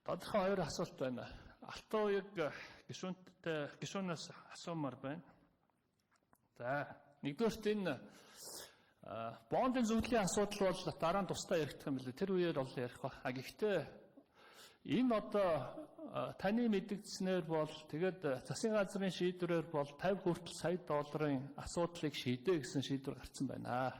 Тодорхой хоёр асуулт байна. Алтан уяг гишүүнтэй гишүүнээс асуумаар байна. За, нэгдүгээрт энэ бондын зөвлөлийн асуудал бол дараа нь тусдаа яригдах юм билээ. Тэр үеэр бол ярих ба. А гэхдээ энэ одоо таны мэдэгдснээр бол тэгээд засгийн газрын шийдвэрээр бол 50 хүртэл сая долларын асуудлыг шийдэ гэсэн шийдвэр гарсан байна.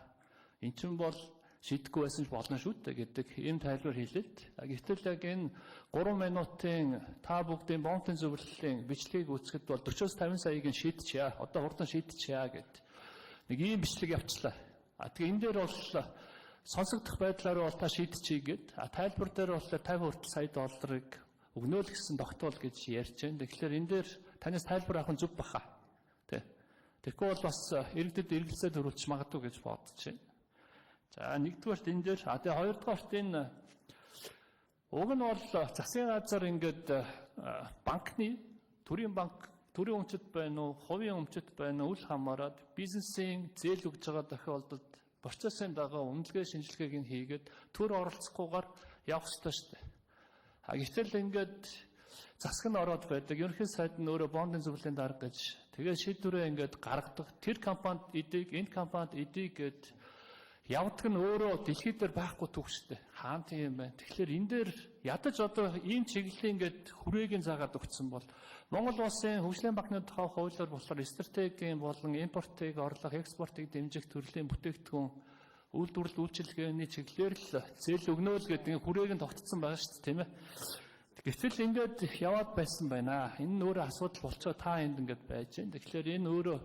Эн чинь бол шийдэхгүй байсан ч болно шүү дээ гэдэг ийм тайлбар хэлээд. Гэтэл яг энэ 3 минутын та бүгдийн бондын зөвлөлийн бичлэгийг үзэхэд бол 40-оос 50 саяыг нь шийдчихье. Одоо хурдан шийдчихье гэд. Нэг ийм бичлэг явчлаа. А тэгээ энэ дээр бол сонсогдох байдлаар бол та шийдчихье гэд. А тайлбар дээр бол 50 хүртэл сая долларыг өгнө л гэсэн тогтоол гэж ярьж байна. Тэгэхээр энэ дээр танаас тайлбар авах нь зөв баха. Тэ. Тэгэхгүй бол бас иргэдэд эргэлзээ төрүүлж магадгүй гэж бодож байна. За, нэгдүгээрт энэ дээр, а тэгээ хоёрдугаарт энэ уг нь бол засгийн газар ингээд банкны, төрийн банк, төрийн өмчт байна уу, хувийн өмчт байна уу, үл хамааран бизнесийн зээл өгж байгаа тохиолдолд процессын дагуу үнэлгээ шинжилгээг нь хийгээд төр оролцохгүйгээр явах ёстой шүү дээ. А гэтэл ингээд засаг нь ороод байдаг. Ерөнхий сайд нь өөрөө бондын зөвлөлийн дарга гэж тэгээд шийдвэрээ ингээд гаргадаг. Тэр компанид эдийг, энэ компанид эдийг гэд явдаг нь өөрөө дэлхий дээр байхгүй түүхштэй. Хаан тийм юм байна. Тэгэхээр энэ дээр ядаж одоо ийм чиглэлийн ингээд хүрээгийн заагаад өгсөн бол Монгол улсын хөгжлийн банкны тухай хуулиар болохоор стратегийн болон импортыг орлох, экспортыг дэмжих төрлийн бүтээгдэхүүн үйлдвэрлэл үйлчилгээний чиглэлээр л зээл өгнө л гэдэг хүрээг нь тогтцсон байгаа шүү дээ, тийм ээ. Гэтэл ингээд яваад байсан байна. Энэ нь өөрөө асуудал болчоо та энд ингээд байж байна. Тэгэхээр энэ өөрөө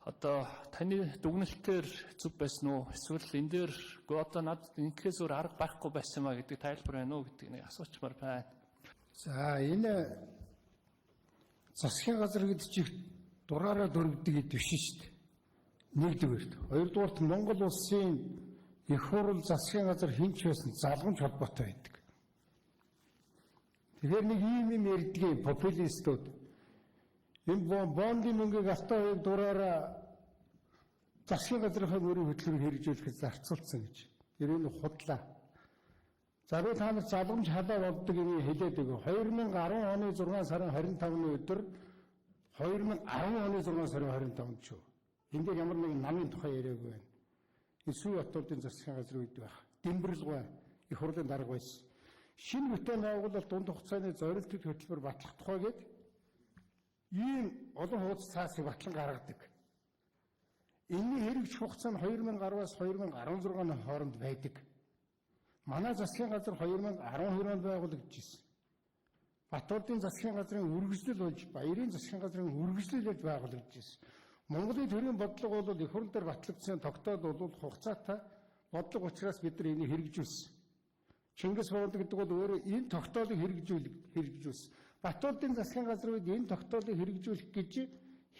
одоо таны дүгнэлтээр зөв байсан уу? Эсвэл энэ дээр гоо одоо надад ингэхээс өөр арга байхгүй байсан юм а гэдэг тайлбар байна уу гэдгийг нэг асуучмаар байна. За, энэ засгийн газар гэдэг чинь дураараа дөрвдөг гэд биш шүү дээ. Нэгдүгээрт. Хоёрдугаарт, Монгол улсын их хурл, засгийн газар хэн ч байсан залгамж холбоотой байдаг. Тэгэхээр нэг ийм юм ярьдгийг популистууд энэ бондын мөнгийг алтан уяг дураараа засгийн газрынхаа мөрийн хөтөлбөрийг хэрэгжүүлэхэд зарцуулсан гэж. Тэр энэ худлаа. За, би та нар залгамж халаа болдог юм хэлээд өгье. 2010 оны 6 сарын 25-ны өдөр, 2010 оны 6 сарын 25-нд шүү. Энд дээр ямар нэгэн намын тухай яриаггүй байна. Энэ Сүй Батуулдын засгийн газрын үед байх. Дэмбэрэлгүй их хурлын дарга байсан. Шинэ бүтээн байгуулалт дунд хугацааны зорилттой хөтөлбөр батлах тухай гээд ийм олон хуудас цаасыг батлан гаргадаг. Энэний хэрэгжих хугацаа нь 2010-аас 2016 оны хооронд байдаг. Манай засгийн газар 2012 онд байгуулагдчихсэн. Батуулдын засгийн газрын үргэлжлэл болж, Баярын засгийн газрын үргэлжлэл болж байгуулагдчихсэн. Монголын төрийн бодлого бол их хурл дээр батлагдсан тогтоол бол хугацаатай бодлого учраас бид нар энийг хэрэгжүүлсэн. Чингис бонд гэдэг бол өөрөө энэ тогтоолыг хэрэгжүүлсэн. Батуулдын засгийн газрын үед энэ тогтоолыг хэрэгжүүлэх гэж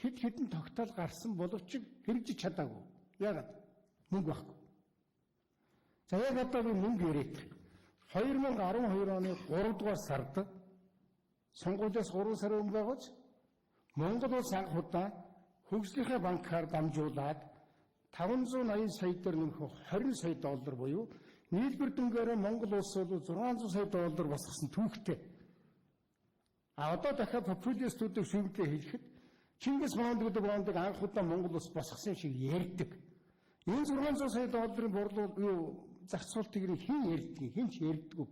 хэд хэдэн тогтоол гарсан боловч хэрэгжиж чадаагүй. Яагаад? Мөнгө байхгүй. За, яг одоо би мөнгө яриад. 2012 оны 3 дугаар сард, сонгуулиас 3 сар өмнө байгууч Монгол улс анх удаа хөгжлийнхээ банкаар дамжуулаад 580 сая дээр нэмэх 20 сая доллар буюу нийлбэр дүнгээр Монгол улс бол 600 сая доллар босгосон түүхтэй. А одоо дахиад популистуудыг шүүмжлээ хэлэхэд Чингис бонд гэдэг бондыг анх удаа Монгол улс босгосон шиг ярьдаг. Энэ 600 сая долларын борлуул юу зарцуултыг хэн ярьдгийг, хэн ч ярьдаггүй.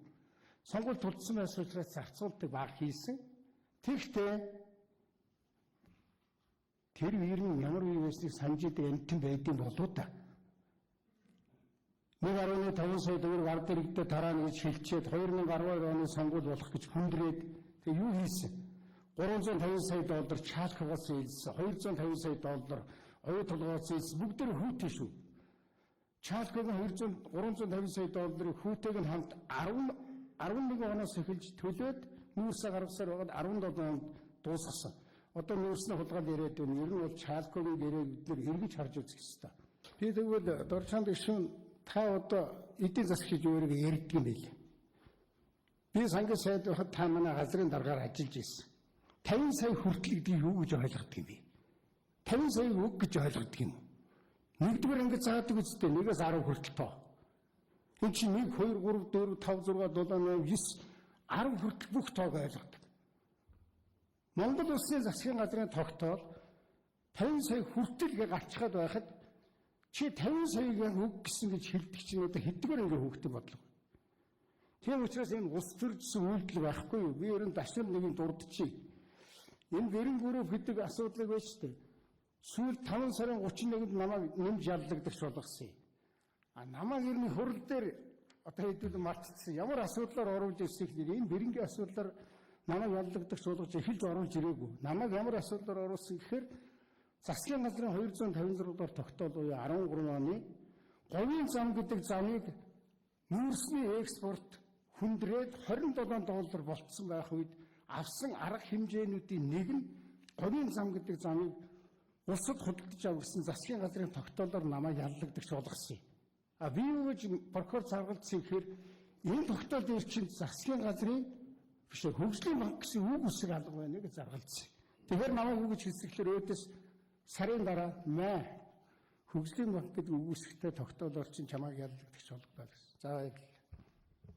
Сонгуул тулдсан байсан учраас зарцуултыг бага хийсэн. Тэгэхдээ тэр үер нь ямар үе байсныг санаж идэг амтан байдсан болоо та. 1.5 сая төгрөг ард иргэдэд тараана гэж хэлчихэд 2012 оны сонгуул болох гэж хүндрээд тэгээ юу хийсэн? 350 сая доллар Чалкагаас илсэн, 250 сая доллар оюу толгоос илсэн, бүгд тэр хүүтэй шүү. Чалкагийн 200 350 сая долларыг хүүтэйг нь хамт 10 11 оноос эхэлж төлөөд нүүрсээ гаргасаар байгаад 17 онд дуусгасан. Одоо нүүрснээ хулгайд яриад байна. Ер нь бол Чалкагийн гэрээг бид нэр эргэж харж үзэх ёстой. Би тэгвэл Дорчонд гишүүн, та одоо эдийн засаг гэж өөрийгөө ярьдаг юм байл. Би сангийн сайд байхад та манай газрын даргаар ажиллаж байсан. 50 сая хүртэл гэдгийг юу гэж ойлгодог юм бэ? 50 сая үг гэж ойлгодог юм уу? Нэгдүгээр ингэж заадаг үстэй, нэгээс 10 хүртэл тоо. Энд чинь 1 2 3 4 5 6 7 8 9 10 хүртэл бүх тоог ойлгодог. Монгол улсын засгийн газрын тогтоол 50 сая хүртэл гэ гарчхаад байхад чи 50 саяг яг үг гэсэн гэж хэлдэг чинь одоо хэддгээр ингээ хүүхдийн бодлого. Тийм учраас энэ улс төржсөн үйлдэл байхгүй юу? Би ер нь дашнал нэгэн дурдчихъя. Энэ гэрэн гүрөв гэдэг асуудлыг байж тээ. Сүүл 5 сарын 31-нд намайг нэмж яллагдагч болгосон юм. А намайг ер нь хурал дээр одоо хэдүүл мартчихсан. Ямар асуудлаар оруулж ирсэх нэр энэ бэрэнгийн асуудлаар намайг яллагдагч болгож эхэлж оруулж ирээгүй. Намайг ямар асуудлаар оруулсан гэхээр засгийн газрын 256 дугаар тогтоол буюу 13 оны говийн зам гэдэг замыг нүүрсний экспорт хүндрээд 27 доллар болцсон байх үед авсан арга хэмжээнүүдийн нэг нь говийн зам гэдэг замыг улсад худалдаж авсан засгийн газрын тогтоолоор намайг яллагдагч болгосон юм. А би юу гэж прокурор заргалдсан гэхээр энэ тогтоол дээр чинь засгийн газрын биш хөгжлийн банк гэсэн үг үсэг алга байна гэж заргалдсан. Тэгэхээр намайг юу гэж хэлсэн гэхээр өөдөөс сарын дараа мэ хөгжлийн банк гэдэг үг үсгтэй тогтоолоор чинь чамайг яллагдагч болголоо гэсэн. За баярлалаа.